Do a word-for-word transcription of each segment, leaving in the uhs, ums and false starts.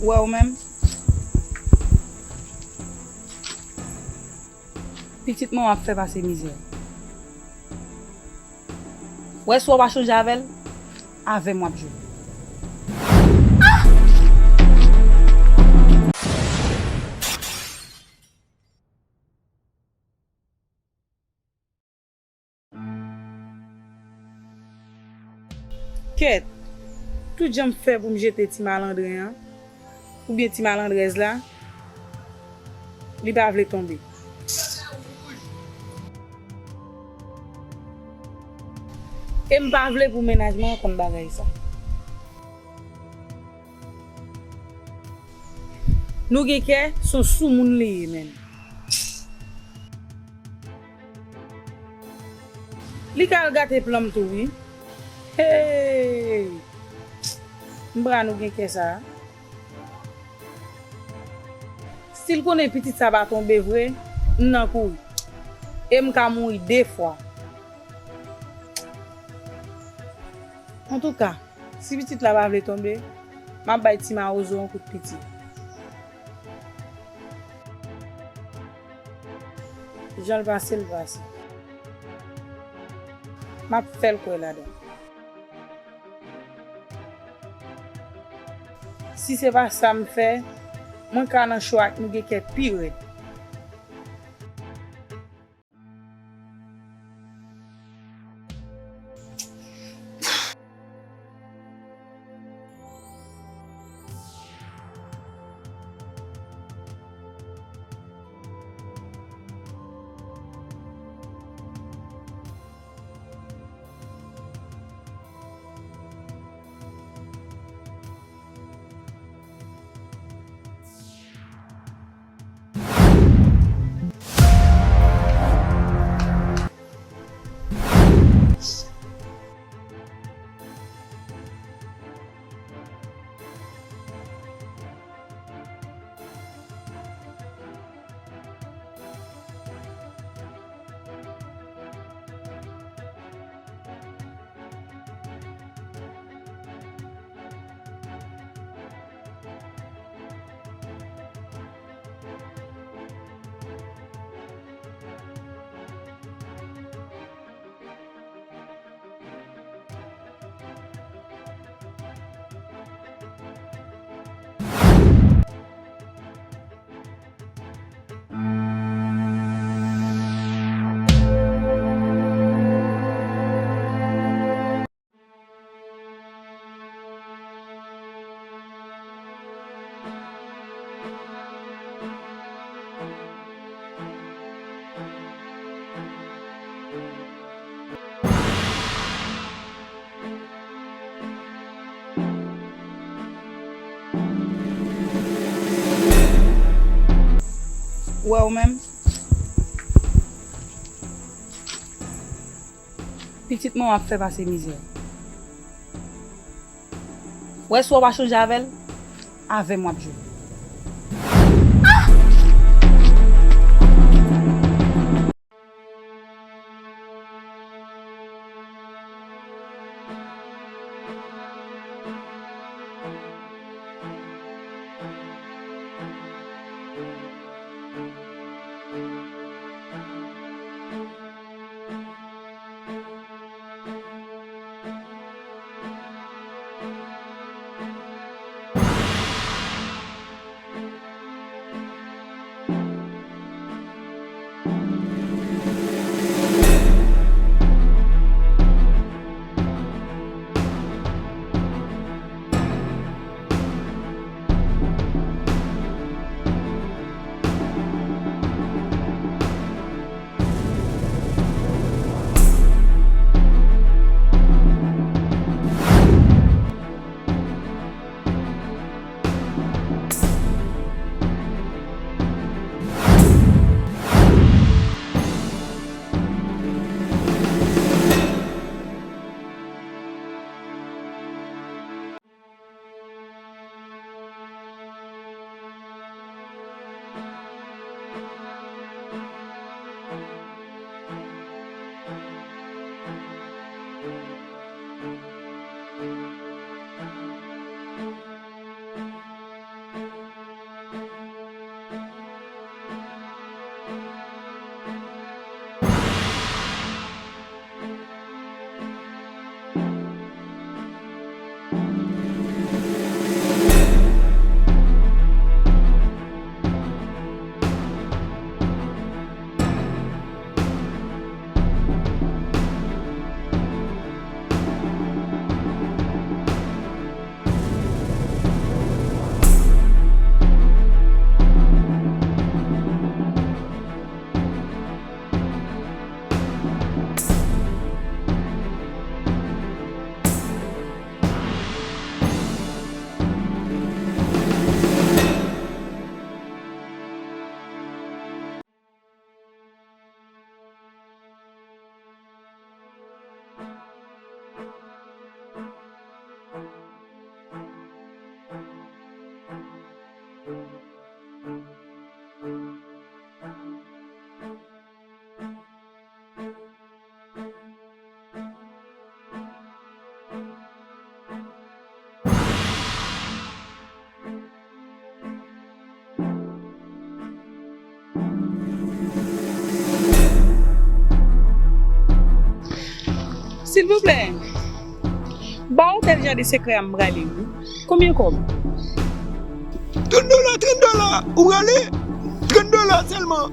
Ou wè ou menm? Pitit mwen w ap fè pase mizè. Wè si w pa chanje avè l, avè m w ap jwe. Kèt, tout jan m fè pou m jete ti malandren an, oubyen ti malandrèz la, li pa vle tonbe. E m pa vle pou mennaj mwen an konn bagay sa. Nou gen kè, se yon soumoun li ye, menm. Li ka al gate plan m tou, wi. Hey! M pa nou gen kè sa a. Si l konnen pitit sa pa tonbe vre, m nan kouri. E m ka mouri de fwa. Antouka, si pitit la pa vle tonbe, m ap bay ti mawozo yon kout piti. Jan l pase, l pase. M ap fè l kwè ladan. Si se pa sa m fè, mwen ka nan cho ak nou gen kè pi rèd. Ou wè ou menm? Pitit mwen w ap fè pase mizè. Wè si w pa chanje avè l, avè m w ap jwe. Silvouplè, ba otèl Jardin Secret a m prale, wi. Konbyen kòb? Trant dola, trant dola, ou prale? Trant dola sèlman.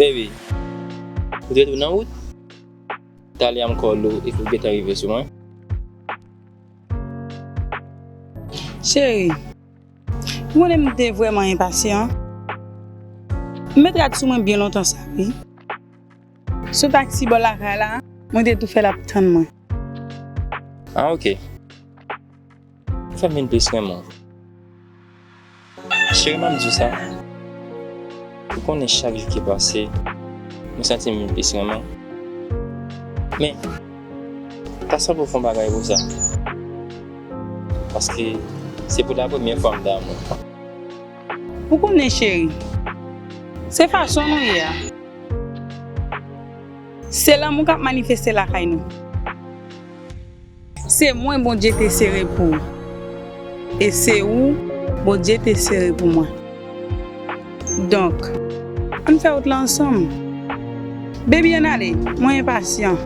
Baby, ou te tou nan wout? Talè a m call ou epi w gentan rive sou mwen. Cheri, ou konnen m te vrèman enpasyan. M met rad sou mwen byen lontan sa, wi. Sou taksi bò lakay la, mwen te tou fè l ap tann mwen. Ah, ok. Ou fè m vin plis renmen w. Cheri, m ap di w sa. Ou konnen chak jou ki pase, mwen santi m vin plis renmen w. Men, ta sanble w fè yon bagay pou sa. Paske se pou la premyè fwa m damou. Ou konnen, cheri, se fason nou ye a. Se lanmou k ap manifeste lakay nou. Se mwen Bondye te sere pou ou. E se ou Bondye te sere pou mwen. Donk, ann fè wout la ansanm. Baby, ann ale, mwen enpasyan.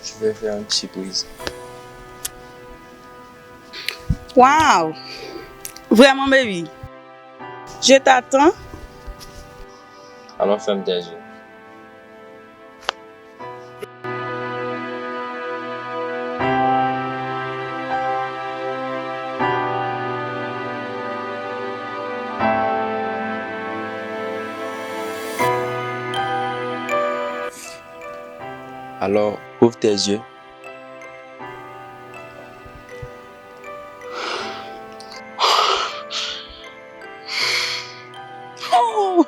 Je vais faire une surprise. Wow! Vraiment, baby. Je t'attends. Alors ferme tes yeux. Alors, ouvre tes yeux. Oh!